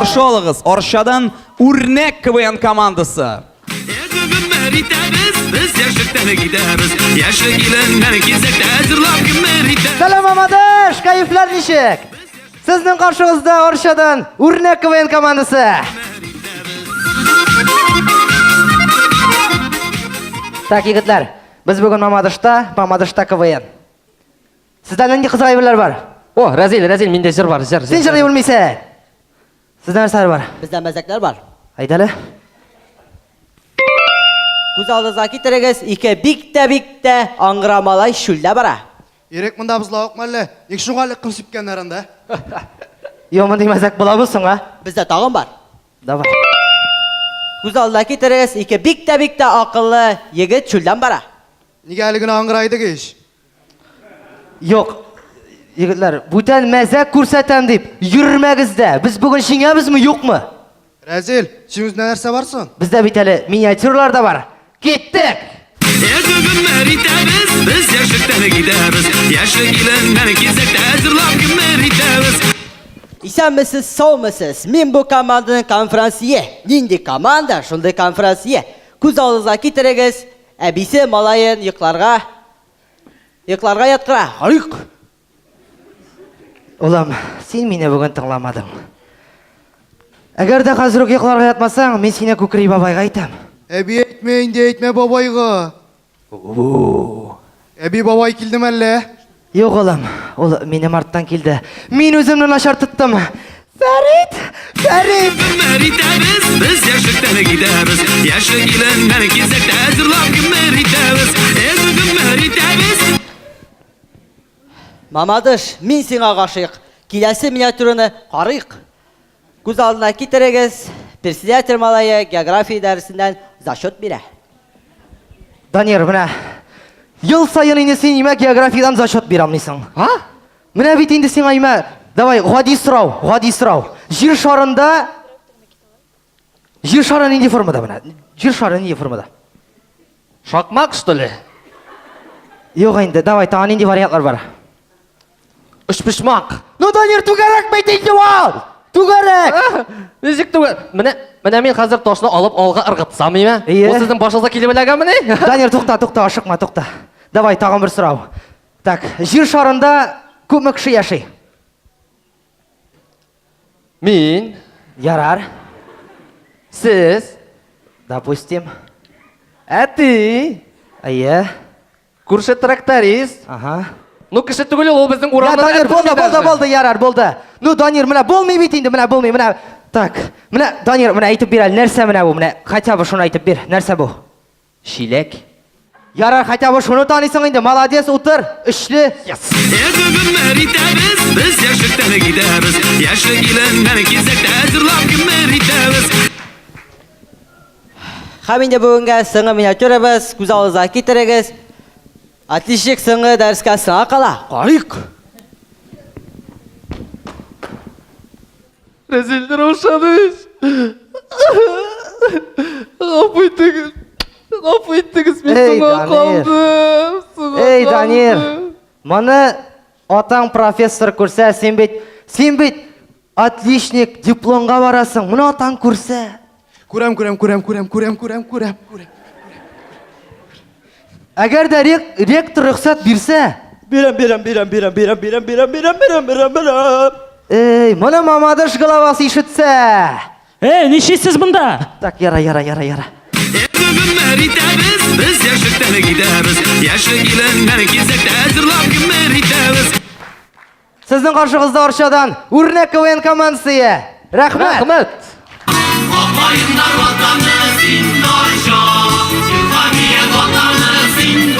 Каршы алыгыз, Арчадан Үрнәк КВН командасы. Гомер итәбез, без яшьлектән китәбез. Яшьлек иленнән китсәк тә, җырлап гомер итәбез. Сәлам, Мамадыш! Кәефләр ничек? Сезнең каршыгызда Арчадан Үрнәк КВН командасы. Так, егетләр, без бүген Мамадышта, Мамадышта КВН. Сездә нинди кызык әйберләр бар? О, Рәзил, Рәзил, миндә җыр бар, җыр. Син җырлый белмисең. Сездә нәрсәләр бар? Бездә мәзәкләр бар. Әйдә әле. Күз алдыгызга китерегез, ике бик тә бик тә аңгыра малай чүлдә бара. Ирек, монда бозлавыкмы әллә? Ник шуңа әле ком сипкәннәр анда? Йо, мондый мәзәк булабы соң, а? Бездә тагын бар. Давай. Күз алдына китерегез, ике бик тә бик тә акыллы егет чүлдән бара. Нигә әле генә аңгыра идек ич? Юк, егетләр, бүтән мәзәк күрсәтәм дип йөрмәгез дә. Без бүген җиңәбезме, юкмы? Рәзил, син үзеңдә нәрсә бар соң? Бездә бит әле миниатюралар да бар. Киттек! Гомер итәбез, без яшьлектән китәбез. Яшьлек иленнән китсәк тә, җырлап гомер итәбез. Исәнмесез, саумысыз. Мин бу команданың конферансье. Нинди команда, шундый конферансье. Күз алдыгызга китерегез, әбисе малаен йокларга Йокларга яткыра. Карыйк. Улым, син мине бүген тыңламадың. Әгәр дә хәзер үк йокларга ятмасаң, мин сине Күкри бабайга әйтәм. Әби әйтмә инде, әйтмә бабайга. Әби бабай килдеме әллә? Юк, улым, ул минем арттан килде. Мин үземне начар тоттым. Фәрит! Фәрит! Гомер итәбез, без яшьлектән китәбез. Яшьлек иленнән китсәк тә, җырлап гомер итәбез. Без гомер итәбез. Мамадыш, мин сиңа гашыйк. Киләсе миниатюраны карыйк. Күз алдына китерегез, председатель малае география дәресеннән зачет бирә. Данир, менә ел саен инде син имә географиядән зачет бирә алмыйсың. А? Менә бит инде сиңа имә, давай, гади сорау, гади сорау. Җир шарында Җир шары нинди формада менә? Җир шары нинди формада? Шакмак, что ли? Юк инде, давай, тагын нинди вариантлар бар? Өчпочмак. Ну, Данир, түгәрәк бит инде ул! Түгәрәк! Ничек түгел? Менә, менә мин хәзер ташны алып алга ыргытсам, име? Ие. Ул сезнең башыгызга килеп эләгәмени? Данир, тукта, тукта, ашыкма, тукта. Давай, тагын бер сорау. Так, җир шарында күпме кеше яши? Мин. Ярар. Сез. Допустим. Әти. Әйе. Күрше тракторист. Ага. Ну, кеше түгел ул, ул безнең Я, урамда. Данир, булды, булды, булды, ярар, булды. Ну, Данир, менә булмый бит инде, менә булмый, менә. Так, менә, Данир, менә әйтеп бир әле, нәрсә менә бу, менә, хотя бы шуны әйтеп бир, нәрсә бу? Чиләк. Ярар, хотя бы шуны таныйсың инде, молодец, утыр, өчле. Yes. Гомер итәбез, без яшьлектән китәбез. Яшьлек иленнән китсәк тә, җырлап гомер итәбез. Һәм инде бүгенгә соңгы миниатюрабыз, күз алдыгызга китерегез. Отличник соңгы дәрескә соңа кала. Карыйк. Рәзил Раушанович. Гафу итегез. Гафу итегез, мин Эй, соңа Дамир. калдым. Соңа Эй, Данир, калдым. моны атаң профессор күрсә, син бит, син бит Отличник, дипломга барасың. Моны атаң күрсә. Күрәм, күрәм, күрәм, күрәм, күрәм, күрәм, күрәм, күрәм. Әгәр дә ректор рөхсәт бирсә. Бирәм, бирәм, бирәм, бирәм, бирәм, бирәм, бирәм, бирәм, бирәм, бирәм, бирәм. Эй, моны Мамадыш главасы ишетсә. Эй, нишлисез монда? Так, яра, яра, яра, яра. Гомер итәбез, без яшьлектән китәбез. Яшьлек иленнән китсәк тә, җырлап гомер итәбез. Сезнең каршыгызда Арчадан Үрнәк КВН командасы. Рәхмәт. Рәхмәт. Апайымнар ватаны син, Арча, Илһамия ватаны син,